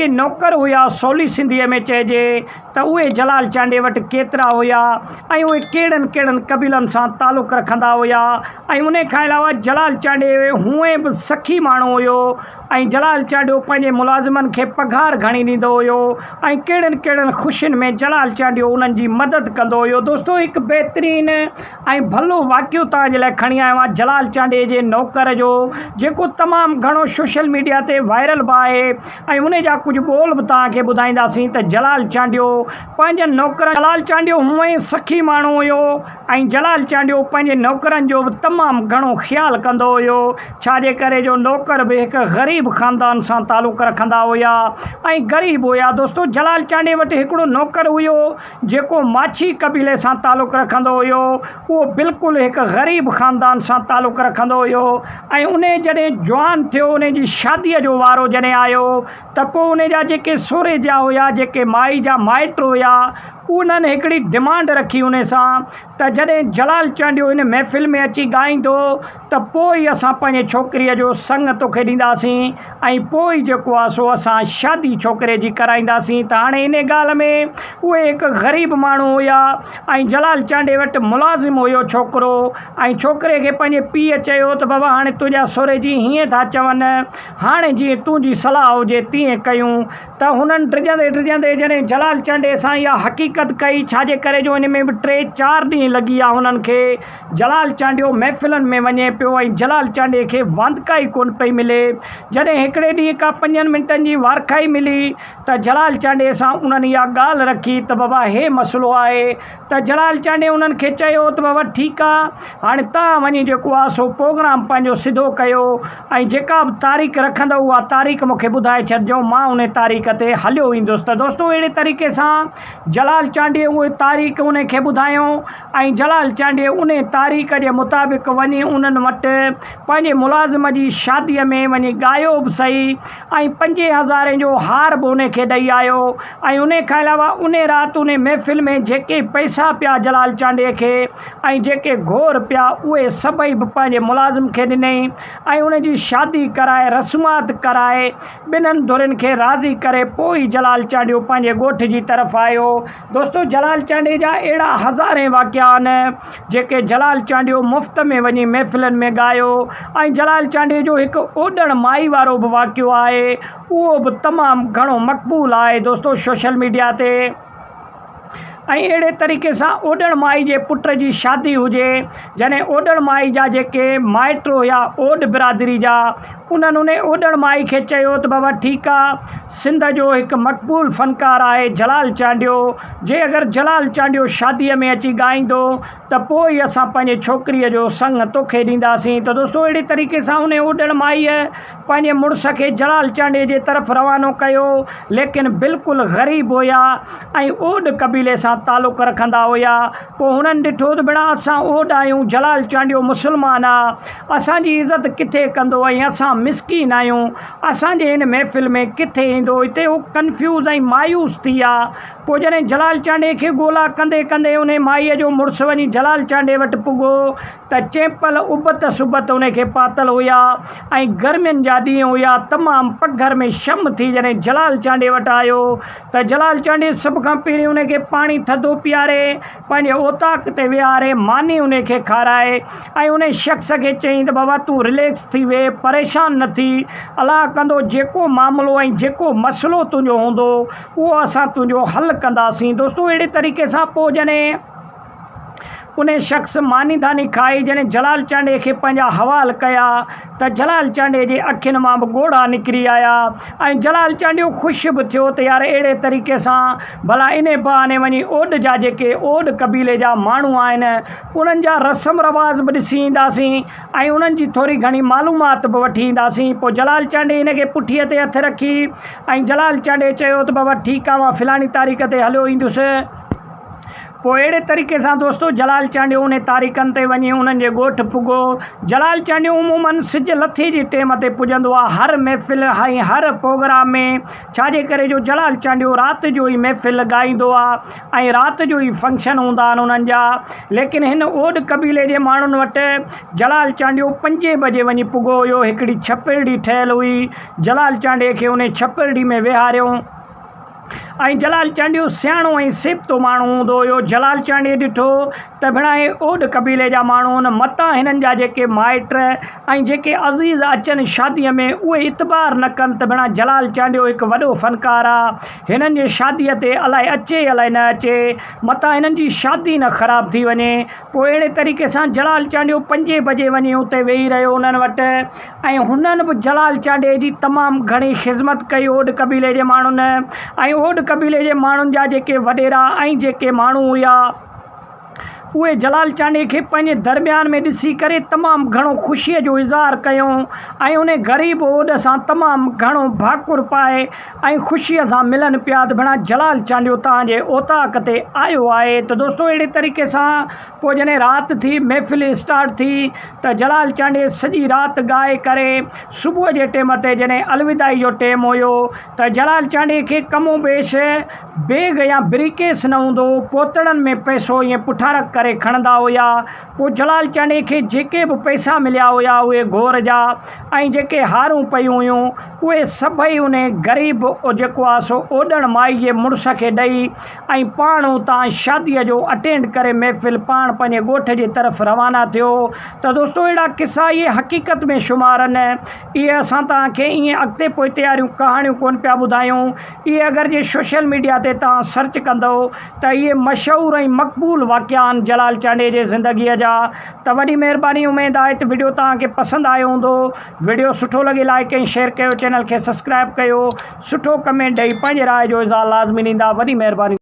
ڪي نوڪر هيا سولي سنڌيء ۾ چئجي ته اهي جلال چانڊيي وٽ ڪيترا هيا ۽ اهي ڪهڙن ڪهڙن قبيلن سان تعلق رکندا هيا ۽ انهي کان علاوه جلال چانڊيي هونئن به سخي ماڻهو هيو ۽ جلال چانڊيو پنهنجي ملازمن کي پگهار گهڻي ڏيندو هيو ۽ ڪهڙن ڪهڙن خوشين ۾ جلال چانڊيو انهن جي مدد ڪندو هيو دوستو هڪ بهترين ۽ ڀلو واقعو توهان جي لاء کڻي آيو آهيان جلال چانڊيي جي نوڪر جو جيڪو تمام گهڻو سوشل ميڊيا تي وائرل به آهي ۽ ان جا ڪجهه ٻول به توهان کي ٻڌائينداسين ته جلال چانڊيو پنهنجن نوڪرن جلال چانڊيو هونئن ئي سخي ماڻهو هيو ۽ جلال چانڊيو پنهنجي نوڪرن جو به تمام گهڻو خيال ڪندو هيو ڇا جي ڪري جو نوڪر به هڪ غريب خاندان سان تعلق رکندا هيا ۽ غريب هيا دوستو جلال چانڊيي وٽ هڪڙو نوڪر هيو جيڪو ماڇي قبيلي سان تعلق رکندو هيو، اهو بلڪل هڪ غريب خاندان سان تعلق رکندو هيو ۽ انهي جڏهن جوان ٿيو انهي جي شاديء جو وارو جڏهن آيو ته پوء انهي جا جيڪي سهري جا هيا جيڪي مائي جا مائٽ هيا انهن هڪڙي ڊمانڊ رکي انهي سان ته جڏهن جلال چانڊيو هن محفل ۾ اچي ڳائيندو ته پوء ئي اسان پنهنجي ڇوڪريء جو سڱ توکي ڏينداسين ۽ پوء ئي جيڪو آهي سو اسان شادي ڇوڪري جي ڪرائينداسين ته هاڻي انهي ڳالهه ۾ اهي هڪ غريب ماڻهو هيا ۽ جلال چانڊيي وٽ ملازم هيو ڇوڪرو ۽ ڇوڪري کي پنهنجي پيء چيو ته بابا هاڻي تنهنجا سهري جي هيئن ٿا چون هاڻي جيئن تنهنجي صلاح هجي تيئن ڪيون ته هنن ڊڄندي ڊڄندي جڏهن جلال چانڊيي سان اها حقيقت ڪئي، ڇا جي ڪري جو ان ۾ به ٽي چار ڏينهن لڳي ويا هنن کي. جلال چانڊيو محفلن ۾ وڃي پيو ۽ جلال چانڊيي کي واندڪائي ڪونه پئي ملي. جڏهن هڪڙي ڏينهن ڪا پنجن منٽن جي وارکائي ملي ته جلال چانڊيي سان انهن اها ڳالهه رکي ته بابا هي مسئلو آهي ته جلال چانڊيي انهن کي چيو ته بابا ٺيڪ آ هاڻي توهان وڃي جيڪو آ سو پروگرام پنهنجو سڌو ڪيو ۽ جيڪا به تاريخ رکندؤ اها تاريخ مون کي ٻڌائي ڇڏجو مان انهي تاريخ تي هليو ايندس ته دوستو اهڙي طريقي سان جلال چانڊيي اهي تاريخ انهي کي ٻڌايو ۽ جلال چانڊيي انهي تاريخ جي مطابق وڃي انهن وٽ پنهنجي ملازم جي شادي ۾ وڃي ڳايو به سهي ۽ پنجين هزارين جو هار به انهي کي ڏئي آيو ۽ انهي کان علاوه انهي رات انهي محفل ۾ جيڪي پئسا پيا جلال چانڊيي کي ۽ جيڪي گهور پيا اهي سڀئي به پنهنجي ملازم کي ڏنئين ۽ ان جي شادي ڪرائي رسومات ڪرائي ٻنهن ڌرين کي راضي ڪري پوء ئي جلال چانڊيو پنهنجي ڳوٺ جي طرف آيو. دوستو جلال چانڊيي جا اهڙا هزارين واقعا آهن جيڪي جلال چانڊيو مفت ۾ وڃي محفلن ۾ ڳايو ۽ جلال چانڊيي جو هڪ اوڏڻ مائي وارو به واقعو آهي اهو به تمام گهڻو مقبول آهي دوستو سوشل ميڊيا تي ۽ اهڙي طريقي سان اوڏڻ مائي جي پٽ جي شادي هجي جڏهن اوڏڻ مائي جا جيڪي مائٽ هيا اوڏ برادري جا انهن ان اوڏڻ مائي کي چيو ته بابا ٺيڪ آ سنڌ جو هڪ مقبول فنڪار آهي جلال چانڊيو جي اگر جلال چانڊيو شادي ۾ اچي ڳائيندو ته پوء ئي اسان پنهنجي ڇوڪريء جو سڱ توکي ڏينداسين ته دوستو اهڙي طريقي سان ان اوڏڻ مائيء پنهنجي مڙس کي جلال چانڊيي جي طرف روانو ڪيو ليڪن بلڪل غريب هيا ۽ اوڏ قبيلي سان تعلق رکندا هيا پوء هنن ڏٺو ته ڀيڻا اسان اوڏ آهيون جلال چانڊيو مسلمان آ اسان جي عزت ڪٿي ڪندو ۽ اسان مسڪين آهيون اسان جي هن محفل ۾ ڪٿي ايندو اتي هو ڪنفيوز ۽ مايوس ٿي ويا پوء جڏهن جلال چانڊيي کي ڳولا ڪندي ڪندي انهي مائيء جو مڙس وڃي جلال چانڊيي وٽ پڳو ته چيپل ابت سبت انهي کي پاتل هيا ۽ گرمين جا ڏينهن هيا تمام پگهر ۾ شم ٿي جڏهن جلال چانڊيي وٽ آيو ته جلال چانڊيي سڀ کان پهرين انهي کي پاڻي ٿڌو پياري پنهنجي اوطاق تي ويهاري ماني انهي کي کارائي ۽ انهي شخص کي چيائين ته بابا تون رليڪس ٿي ويهه پريشان نه ٿي الله ڪندو جيڪو معاملو ۽ جيڪو مسئلو تنهنجو هوندو اهو اسان تنهنجو حل ڪنداسين دوستو اهڙي طريقي سان پوء جڏهن انهي شخص ماني داني کائي جڏهن جلال چانڊيي کي پنهنجا حوال ڪيا ته جلال چانڊيي جي اکين مان به ڳوڙها نڪري آيا ۽ جلال چانڊيو خوش به ٿيو ته يار اهڙي طريقي سان ڀلا انهي بهاني وڃي اوڏ جا جيڪي اوڏ قبيلي جا ماڻهو آهن انهن جا رسم رواز به ڏسي اينداسين ۽ انهن جي ٿوري گهڻي معلومات به وٺي اينداسين پوء جلال چانڊيي هن کي پٺيء تي هٿ رکي ۽ جلال چانڊيي چيو ته بابا ٺيڪ آ مان فلاڻي تاريخ تي هليو ايندس. پوء اهڙي طريقي سان دوستو جلال چانڊيو انهي تاريخن تي وڃي انهن جي ڳوٺ پڳو. جلال چانڊيو عموماً سج لٿي جي ٽيم تي پڄندو آ هر محفل ۽ هر پروگرام ۾ ڇا جي ڪري جو جلال چانڊيو رات جو ئي محفل ڳائيندو آ ۽ رات جو ئي فنڪشن هوندا آهن انهن جا ليڪن هن اوڏ قبيلي جي ماڻهن وٽ جلال چانڊيو پنجين بجي وڃي پڳو هيو هڪڙي ڇپرڙي ٺهيل هئي جلال چانڊيي کي انهي ڇپرڙي ۾ ويهاريو. ۽ جلال چانڊيو سياڻو ۽ سيبتو ماڻهو هوندو هيو. جلال چانڊيي ڏٺو ته ڀيڻا اهي اوڏ قبيلي جا ماڻهو آهن، متان هنن جا جيڪي مائٽ ۽ جيڪي عزيز اچن شاديء ۾ اهي اعتبار نه ڪن ته ڀيڻا جلال چانڊيو هڪ وڏو فنڪار آ، هنن جي شاديء تي الائي اچي الائي نه اچي، متان هنن جي شادي نه خراب ٿي وڃي. پوء اهڙي طريقي سان جلال چانڊيو پنجين بجي وڃي اتي ويهي رهيو انهن وٽ ۽ هنن به جلال چانڊيي جي تمام گهڻي خذمت ڪئي اوڏ قبيلي جي ماڻهن ۽ اوڏ قبيلي جي ماڻهن جا جيڪي وڏيرا ۽ جيڪي ماڻهو هيا اهي جلال چانڊيي کي پنهنجي درميان ۾ ڏسي ڪري تمام گهڻو خوشيء جو اظهار ڪيو ۽ انهي غريب اوڏ سان تمام گهڻو ڀاڪر پائي ۽ خوشيء سان ملن پيا ته ڀيڻا جلال چانڊيو توهان جي اوطاق تي آيو آهي ته دوستو اهڙي طريقي سان پوء جڏهن رات ٿي محفل اسٽارٽ ٿي ته جلال چانڊيي سڄي رات ڳائي ڪري صبح جي ٽيم تي جڏهن الوداعي جو ٽيم هيو ته جلال چانڊيي کي ڪم و بيش بيگ يا بريڪيس نه هوندو هو پوتڙن ۾ پئسو ائين پٺارڪ ڪري کڻندا هيا پوء جلال چانڊيي کي جيڪي به پئسا مليا هيا اهي گهور جا ۽ جيڪي هارون پيون هيون اهي سڀئي انهي غريب جيڪو آ سو اوڏڻ مائي جي مڙس کي ڏئي ۽ پاڻ اتان شاديء جو اٽينڊ ڪري محفل پاڻ پنهنجي ڳوٺ جي طرف روانا ٿيو ته دوستو اهڙا قصا اهي حقيقت ۾ شمار نه اهي اسان توهان کي ائين اڳتي پوئتي واريون ڪهاڻيون ڪونه پيا ٻڌايون اهي اگر جي سوشل ميڊيا تي توهان سرچ ڪندؤ ته اهي مشهور ۽ مقبول واقعا آهن جلال چانڊيي جي زندگيء جا ته وڏي مهرباني اميد آهي ته وڊيو توهان کي پسند آيو هوندو. وڊيو سٺو لڳي لائيڪ ۽ شيئر ڪيو چينل کي سسڪرائب ڪيو سٺو ڪمينٽ ڏئي پنهنجي راء جو اظهار لازمي ڏيندا وڏي مهرباني.